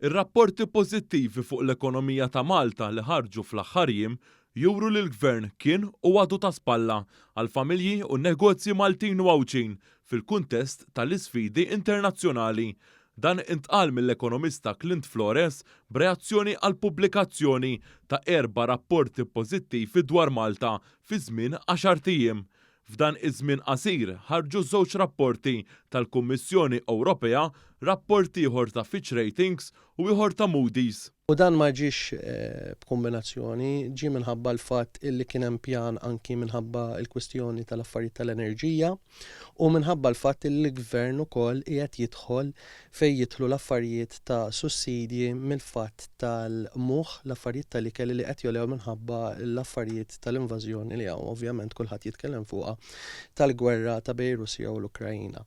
Ir-rapporti pożittivi fuq l-ekonomija ta' Malta li ħarġu fl-aħħar jiem juru li l-Gvern kien u għadu ta' spalla għall-familji u n-negozji Maltin u Għawdxin fil-kuntest tal-isfidi internazzjonali. Dan intqal mill-ekonomista Clint Flores b'reazzjoni għall-pubblikazzjoni ta' erba' rapporti pożittivi dwar Malta fi żmien għaxart ijiem. F'dan iż-żmien qasir ħarġu żewġ rapporti tal-Kummissjoni Ewropea, rapport ieħor ta' Fitch Ratings u ieħor ta' Moody's. U dan ma ġiex b'kumbinazzjoni, ġie minħabba l-fatt illi kien hemm pjan anki minħabba l-kwistjoni tal-affarijiet tal-enerġija u minħabba l-fatt illi l-Gvern ukoll qiegħed jidħol fejn jidħlu l-affarijiet ta' sussidji mill-fatt tal-qmuħ, l-affarijiet tal-ikel li qed jogħlew minħabba l-affarijiet tal-invażjoni li hawn ovvjament kulħadd jitkellem fuqha tal-gwerra ta' bejn ir-Russja u l-Ukraina.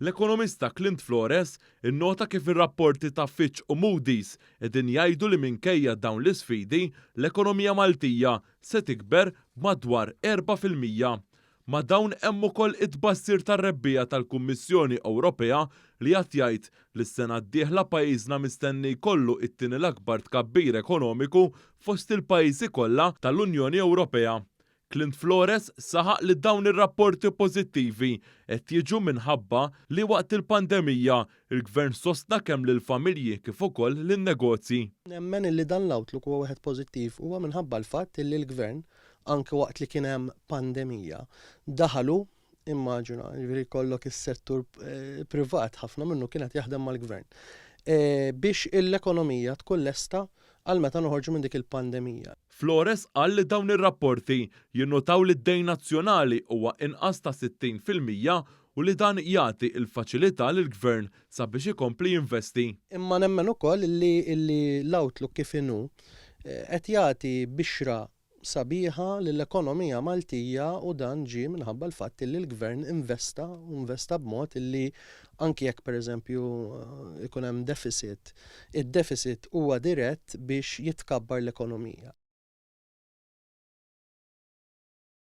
L-ekonomista Clint Flores innota kif ir-rapporti ta' Fitch u Moody's qegħdin jgħidu li minkejja dawn l-isfidi, l-ekonomija Maltija se tikber b'madwar 4%. Ma' dawn hemm ukoll it-tbassir tar-rebbiegħa tal-Kummissjoni Ewropea li qed jgħid li s-sena d-dieħla pajjiżna mistenni jkollu t-tieni l-akbar tkabbir ekonomiku fost il-pajjiżi kollha tal-Unjoni Ewropea. Clint Flores saħaq li dawn ir-rapporti pożittivi qed jiġu minħabba li waqt il-pandemija l-Gvern sostna kemm lill-familji kif ukoll lin-negozji. Nemmen illi dan l-outlook huwa wieħed pożittiv huwa minħabba l-fatt illi l-Gvern anke waqt li kien hemm pandemija, daħal hu, immaġina, jiġifieri jkollok is-settur eh, privat ħafna minnu kien qed jaħdem mal-gvern. Eh, biex l-ekonomija tkun lesta għal meta noħorġu minn dik il-pandemija. Flores qal li dawn ir-rapporti jinnotaw li d-dejn nazzjonali huwa inqas ta' 60% u li dan jagħti l-faċilità lill-Gvern sabiex ikompli jinvesti. Imma nemmen ukoll li l-outlook kif inhu eh, qed jagħti bixra sabiħa lill-ekonomija Maltija u dan ġie minħabba l-fatt li l-Gvern investa u investa b'mod li anki jekk pereżempju ikun hemm deficit, id-deficit huwa dirett biex jitkabbar l-ekonomija.